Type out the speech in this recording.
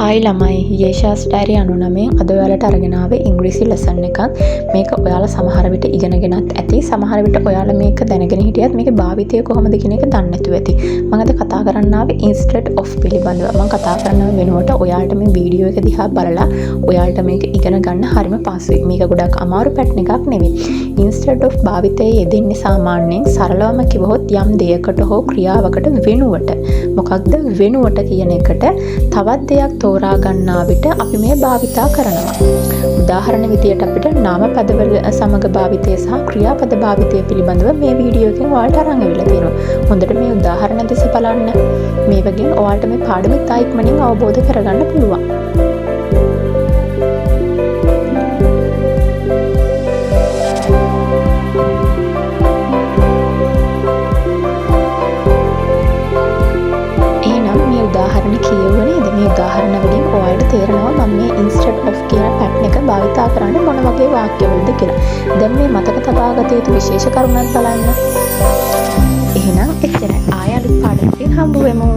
Hi ළමයි, යේෂාස් diary 99න් අද ඔයාලට අරගෙන ආවේ ඉංග්‍රීසි ලෙසන් එකක්. මේක ඔයාලා සමහර විට ඉගෙනගෙනත් ඇති. සමහර විට ඔයාලා මේක දැනගෙන හිටියත් මේකේ භාවිතය කොහොමද කියන එක දන්නේ නැතුව ඇති. මම අද කතා කරන්න ආවේ instead of පිළිබඳව. මම කතා කරනව වෙනුවට ඔයාලට මේ වීඩියෝ එක දිහා බලලා ඔයාලට මේක ඉගෙන ගන්න හරිම පහසුයි. මේක ගොඩක් අමාරු පැටර්න් එකක් නෙවෙයි. Instead of භාවිතය යෙදෙන්නේ සාමාන්‍යයෙන් සරලවම කිව්වොත් යම් දෙයකට හෝ ක්‍රියාවකට වෙනුවට, මොකක්ද වෙනුවට කියන එකට තවත් දෙයක් තෝරා ගන්නා විට අපි මේ භාවිතා කරනවා. උදාහරණ විදියට අපිට නාමපදවල සමග භාවිතය සහ ක්‍රියාපද භාවිතය පිළිබඳව මේ වීඩියෝ එකෙන් ඔයාලට අරන් ඇවිල්ලා තියෙනවා. හොඳට මේ උදාහරණ දෙස බලන්න. මේ වගේම ඔයාලට මේ පාඩම ඉතා ඉක්මනින් අවබෝධ කරගන්න පුළුවන්. එහෙනම් මේ උදාහරණ කියවුව නේද? මේ උදාහරණ වලින් ඔයාලට තේරෙනවා මම මේ instead of කියන පැටර්න් එක භාවිතා කරන්නේ මොන වගේ වාක්‍යවලද කියලා. දැන් මේ මතක තබා ගත යුතු විශේෂ කරුණක් බලන්න. එහෙනම් එච්චරයි. ආයෙ අලුත් පාඩමකින් හම්බ වෙමු.